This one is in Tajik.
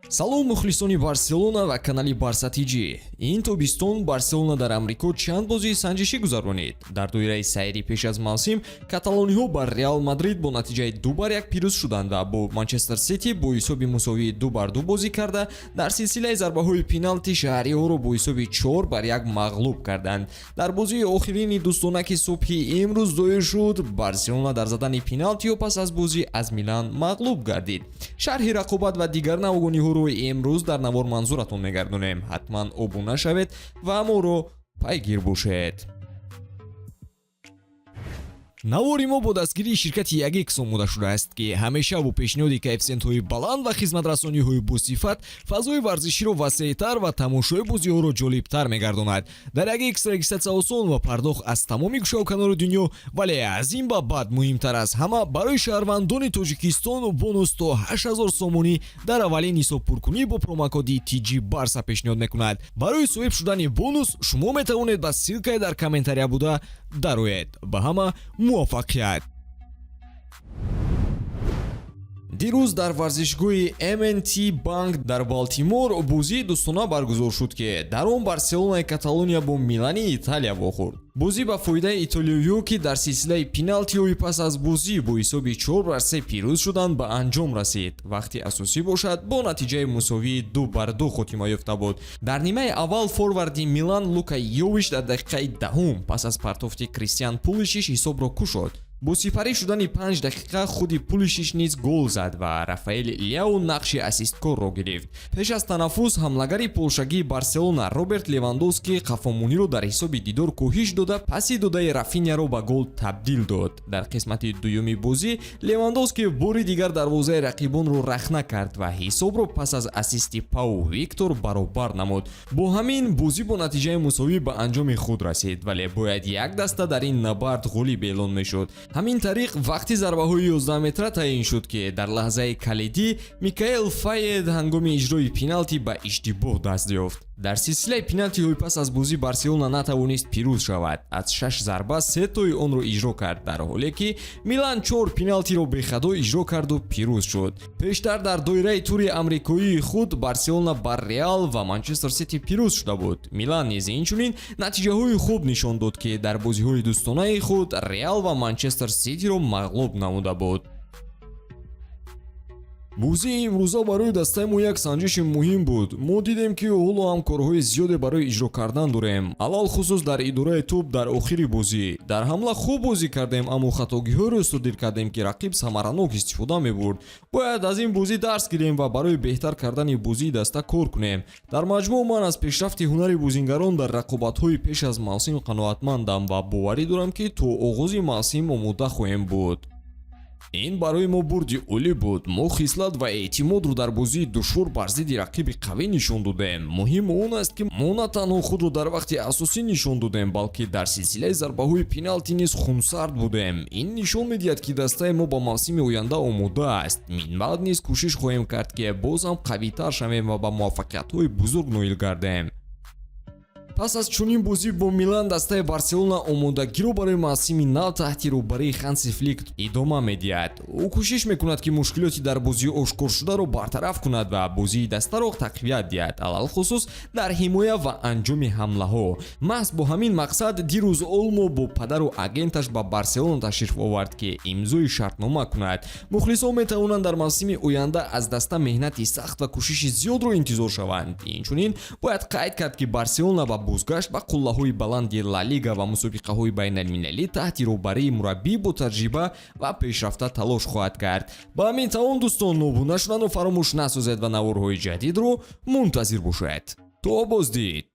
Салом, мухлисони Барселона ва канали Барса ТЖ. Ин тобистон Барселона дар Амрико чанд бозии санҷишӣ гузаронид. Дар доираи сайри пеш аз мавсим каталониҳо бар Реал Мадрид бо натиҷаи 2-1 пирӯз шуданд ва бо Манчестер Сити бо ҳисоби мусовии 2-2 бозӣ карда, дар силсилаи зарбаҳои пеналти шаҳриҳоро бо ҳисоби 4-1 мағлуб карданд. Дар бозии охирини дӯстона, ки субҳи имрӯз доир шуд, Барселона дар задани пеналтиҳо пас аз бозӣ аз Милан мағлуб гардид. Шарҳи рақобат ва дигар навгониҳоро имрӯз дар навор манзуратон мегардонем. Ҳатман обуна шавед ва моро пайгир бошед. Навори мо бо дастгирии ширкати Ягекс омода шудааст, ки ҳамеша бо пешниҳоди коэффисиентҳои баланд ва хизматрасониҳои босифат фазои варзиширо васеътар ва тамошои бозиҳоро ҷолибтар мегардонад. Дар Ягекс регистратсия осон ва пардохт аз тамоми гӯшаву канори дунё, вале аз ин ба баъд, муҳимтар аз ҳама, барои шаҳрвандони Тоҷикистон бонус то 8000 сомонӣ дар аввалин ҳисобпуркунӣ бо промокоди TG Барса пешниҳод мекунад. Барои соҳиб шудани бонус шумо метавонед ба ссылкаи дар комментария буда дароед. Ба ҳама муваффақият! Дирӯз дар варзишгоҳи M&T Банк дар Балтимор бозии дӯстона баргузор шуд, ки дар он Барселонаи Каталония бо Милани Италия вохӯрд. Бозӣ ба фоидаи итолиёиҳо, ки дар силсилаи пеналтиҳои пас аз бозӣ бо ҳисоби 4-3 пирӯз шуданд, ба анҷом расид. Вақти асосӣ бошад, бо натиҷаи мусовии 2-2 хотима ёфта буд. Дар нимаи аввал форварди Милан Лука Йович дар дақиқаи 10-ум пас аз партофти Кристиан Пулишиш ҳисобро кушод. Бо сипарӣ шудани 5 дақиқа худи Пулишиш низ гол зад ва Рафаэл Ляо нақши ассисткорро гирифт. Пеш аз танаффус ҳамлагари полшагии Барселона Роберт Левандовски қафомониро дар ҳисоби дидор коҳиш дода, паси додаи Рафиняро ба гол табдил дод. Дар қисмати дуюми бозӣ Левандовски бори дигар дарвозаи рақибонро рахна кард ва ҳисобро пас аз ассисти Пау Виктор баробар намуд. Бо ҳамин бозӣ бо натиҷаи мусовӣ ба анҷоми худ расид, вале бояд як даста дар ин набард ғолиб эълон мешуд. Ҳамин тариқ, вақти зарбаҳои 11 метра таъин шуд, ки дар лаҳзаи калидӣ Микаэл Файед ҳангоми иҷрои пеналти ба иштибоҳ даст ёфт. Дар силсилаи пеналтиҳои пас аз бозӣ Барселона натавонист пирӯз шавад. Аз шаш зарба се тои онро иҷро кард, дар ҳоле ки Милан чор пеналтиро бехато иҷро карду пирӯз шуд. Пештар дар доираи тури амрикоии худ Барселона бар Реал ва Манчестер Сити пирӯз шуда буд. Милан низ инчунин натиҷаҳои хуб нишон дод, ки дар бозиҳои дӯстонаи худ Реал ва Манчестер Ситиро мағлуб намуда буд. Бозии имрӯза барои дастаи мо як санҷиши муҳим буд. Мо дидем, ки ҳоло ҳам корҳои зиёде барои иҷро кардан дорем, алалхусус дар идораи тӯб дар охири бозӣ. Дар ҳамла хуб бозӣ кардем, аммо хатогиҳоеро содир кардем, ки рақиб самаранок истифода мебурд. Бояд аз ин бозӣ дарс гирем ва барои беҳтар кардани бозии даста кор кунем. Дар маҷмӯъ, ман аз пешрафти ҳунари бозингарон дар рақобатҳои пеш аз мавсим қаноатмандам ва боварӣ дорам, ки то оғози мавсим омода хоҳем буд. Ин барои мо бурди олӣ буд. Мо хислат ва эътимодро дар бозии душвор бар зидди рақиби қавӣ нишон додем. Муҳим он аст, ки мо на танҳо худро дар вақти асосӣ нишон додем, балки дар силсилаи зарбаҳои пеналти низ хунсард будем. Ин нишон медиҳад, ки дастаи мо ба мавсими оянда омода аст. Минбаъд низ кӯшиш хоҳем кард, ки боз ҳам қавитар шавем ва ба муваффақиятҳои бузург ноил гардем. Пас аз чунин бозӣ бо Милан дастаи Барселона омодагиро барои мавсими нав таҳти роҳбарии Ханси Флик идома медиҳад. Ӯ кӯшиш мекунад, ки мушкилоти дар бозӣ ошкоршударо бартараф кунад ва бозии дастаро тақвият диҳад, алалхусус дар ҳимоя ва анҷоми ҳамлаҳо. Маҳз бо ҳамин мақсад дирӯз Олмо бо падару агенташ ба Барселона ташриф овард, ки имзои шартнома кунад. Мухлисон метавонанд дар мавсими оянда аз даста меҳнати сахт ва кӯшиши зиёдро интизор шаванд. Инчунин бояд қайд кард, ки Барселона ба бозгашт ба қуллаҳои баланди Ла Лига ва мусобиқаҳои байналмилалӣ таҳти роҳбарии мураббӣ бо таҷриба ва пешрафта талош хоҳад кард. Ба ҳамин тамом, дӯстон, обуна шуданро фаромӯш насозед ва наворҳои ҷадидро мунтазир бошед. То боздид.